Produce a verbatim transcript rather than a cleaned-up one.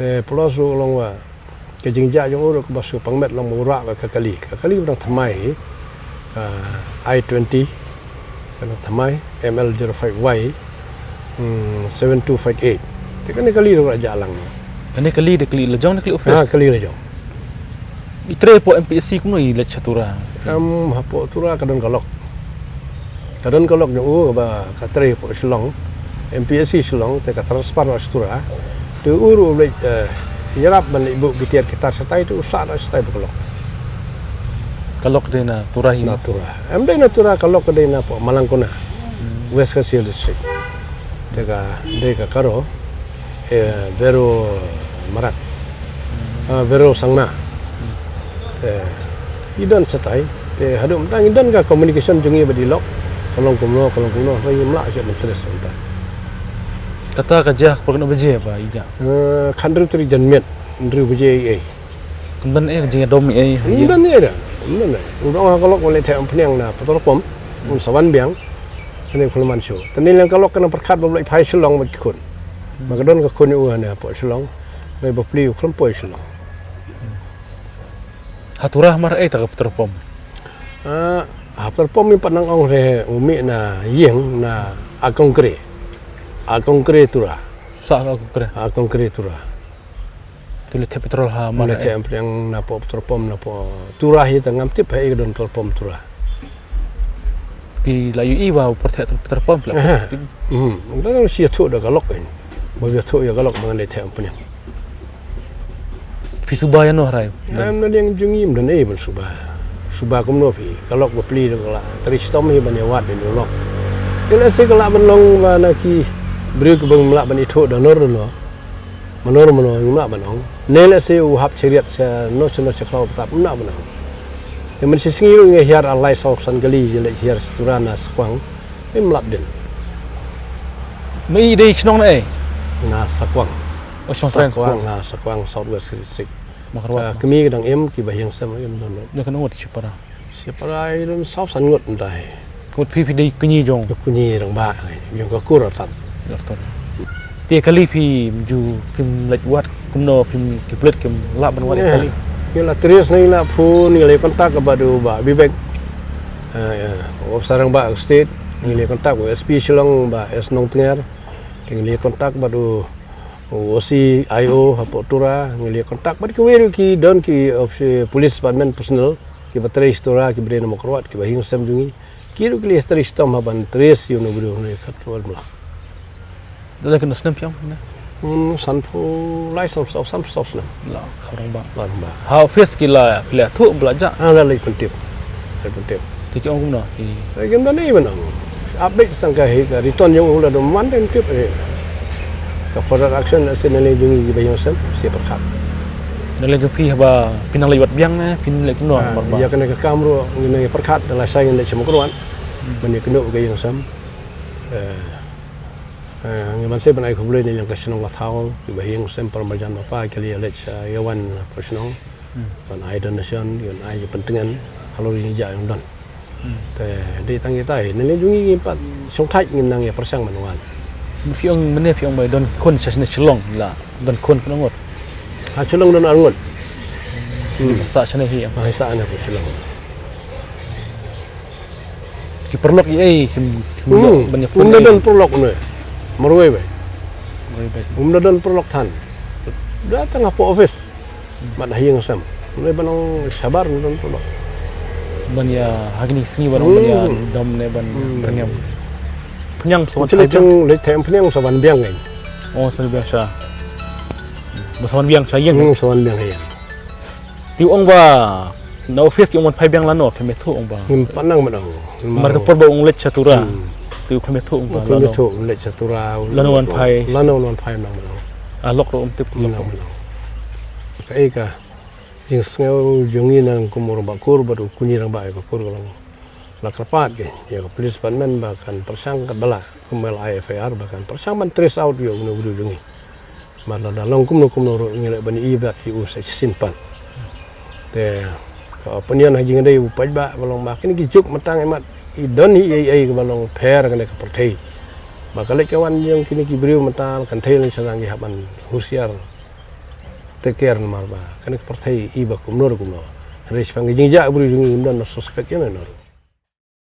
Te plus ruh long ba ka jingjia jong u ruh kaba shu pang met long ba u rah ka kali. Ka kali ba dang thymmai, ah, I twenty, ka dang thymmai, M L zero five Y, hmm, seven two five eight. Te kane kali ruh ka jia lang. Kane kali da kali la jong, da kali u fes. Ha, kali la jong. I trei hapoh M P S C kumno i leit sha Tura? Em, hapoh Tura ka don ka lok. Ka don ka lok jong u ba ka trei hapoh Shillong, M P S C Shillong, te ka transfer noh sha Tura. Te u ruh u leit, eh, ïarap ban leit buh ki tiar ki tar shatai, te u sah noh shatai bad ka lok. Ka lok dei na Tura hi? Na Tura. Em dei na Tura, ka lok ka dei na hapoh Malangkona, West Khasi Hills District. Te ka dei ka Garo, eh, Bero Marak, ah, Bero Sangma. Eh, i don shatai, te haduh mynta ngi don ka communication jong ngi bad i lok, ka long kumno, ka long kumno, hynrei ngim lah shuh ban trace mynta. Kata ka jia por katno baje ba i jia? Eh, khathynriew tarik janmiet, hynriew baje eiei. Ym don ei ka jingïadom ei ha ïing? Ym don ei da, ym don ei. U dang ha ka lok u leit theh umphniang na petrol pump, un sa wan biang. Kane u khlem wan shuh. Te ngi leng ka lok ka nang pyrkhat ba u leit phai Shillong bad ki khun. Ba ka don ka khun ïa u hane hapoh Shillong. Hynrei bapli u khlem poi Shillong. Ha Tura mar ei ta ka petrol pump? Ah, ha petrol pump ngim pat nang ong re, u mih na ïing na Akongkre. Akongkre Tura. Sa Akongkre. Akongkre Tura. Tu leit theh petrol ha mar ei? Leit theh umphniang na poh petrol pump na poh Tura hi, te ngam tip ha ei ka don petrol pump Tura. Phi la ïohi ba u pyrtheh petrol pump la? Aha. Hmm, da ka shi ïathuh da ka lok ei. Ba ïathuh ïa ka lok ba ngan leit theh umphniang. Phi suba ïano hynrei? Em, na liang jong ngi ym don ei ban suba. Suba kumno phi? Ka lok bapli da ka la trei shitom hi ban ïa wad ïa u lok. Te lehse ka lah ban long ba na ki briew kiba ngim lah ban ithuh da nor da nor. Mano mano ngim lah ban ong. Ne lehse u hap chariot sha no sha no sha khlaw btap, ngim lah ban ong. Te mynshisngi ruh ngi hiar ar lai saw san kali, ngi leit hiar sha Tura na Sakwang. Ngim lap dien. Ma i dei shnong na ei? Na Sakwang. Oh, shnong Sakwang, Sakwang. Na Sakwang, South West Khasi District. Ka kmie ka dang im, kiba hiang sem im don. Na kano wat Shipara? Shipara i don saw san ngut mynta hi. Ngut phi, phi dei kñi jong? Ka kñi rangbah, jong ka kur Artat. Artat. Te kali phi ju phim leit wad kumno phim ki pulit kim lah ban wad ïa kali. Ngi la trace, ngi la phone, ngi la contact bad u Bah Bibek. Eh, eh, u officer rangbah state, ngi la contact u S P Shillong Bah S Nongtnger. Ngi la contact bad u, u O C I O hapoh Tura, ngi la contact bad kiwei ruh ki don ki of, eh, police department personnel, kiba trei sha Tura, kiba dei na Mawkyrwat, kiba ïeng sem jong ngi. Ki ruh ki la trei shitom ha ban trace ïa uno u briew uno u khat ruh mla. Da leh kano snem phi ong ne? Hmm, sanphew lai, sanphew saw, sanphew saw snem. La kha rangbah. La rangbah. Ha office ki la, ki la thuh ba la jah. Ah, la leit pyntip. Leit pyntip. Te ki ong kumno ki? Ai, kim da ne ban ong. Update tang ka hi ka return jong u la dum wan den tip eh. Ka further action na sien na liang jong ngi kiba ïeng sem, sa pyrkhat. Na liang jong phi haba phi nang leit wad biang ne, phi nang leit kumno? Ah, namar ba ïa kane ka kam ruh ngi nang ïa pyrkhat, da la shai ngin leit sha Mawkyrwat. Hmm. Ban ïakynduh ka ïeng sem. Eh, eh, ngi ban sa ban ai khublei na liang ka shnong ka thaw, kiba ïeng sem para marjan bapher ki la ïa leit sha ïa wan hapoh shnong. Hmm. Ban ai donation, ban ai ïa pyntngen halor ïa ki jingïadon. Hmm. Te dei tang ïa tai, na liang jong ngi ngim pat shongthait, ngin nang ïa pyrshang ban wan. Phi ong mynne phi ong ba don khun sha shane Shillong la, don khun katno ngut? Ha Shillong don ar ngut. Hmm. Sah shane hi ong. Ha, sah ne hapoh Shillong. Ki paralok ei ei kim, kim Hmm. ban ïa pun Um da ei. Don paralok ne. Marwei bai. Marwei bai. Um da don paralok than. Da tang hapoh office. Hmm. Bad ha ïing sem. Marwei ban ong shabar um da don paralok. Ban ïa ha kine ki sngi ban ong ban ïa Hmm. Dom ne ban Hmm. Byrngem. Pynïang sa wan Chule ai biang. Chung leit them pynïang sa wan biang kan. Oh, sa wan biang sha. Ba sa wan biang sha ïing. Hmm, sa wan biang ha ïing. Te u ong ba na office te u ong ban phai biang lano, khlem ïathuh ong ba. Ngim pat nang ban ong. Mar ka por ba u ong leit sha Tura. Hmm. Te u khlem ïathuh ong ba lano. Khlem ïathuh, u leit sha Tura. Lano wan phai. Lano wan phai nang ban ong. Ah, lok ruh um tip. Nang ban ong. Kaei ka jingsngew jong ngi nang kum u rangbah kur bad u kñi rangbah ïa ka kur ka long. La kyrpad kein ïa ka police department ba kan pyrshang katba lah, kumba la ai F I R ba kan pyrshang ban trace out ïa uno u briew jong ngi. Namar lada long kumno kumno ruh ngi leh ban ïohi bad ïa u sa shisien pat. Te ka opinion ha jingïadei u paidbah ka long ba kine ki juk mynta ngi mat i don hi ei ei kaba long pher kane ka pyrthei. Ba ka leit ka wan jong kine ki briew mynta kan thei lynshadang, ngi hap ban husiar. Te ker namar ba kane ka pyrthei i ba kumno ruh kumno. Hynrei shaphang ka jingjia u briew jong ngi ngim don suspect ïa uno uno ruh.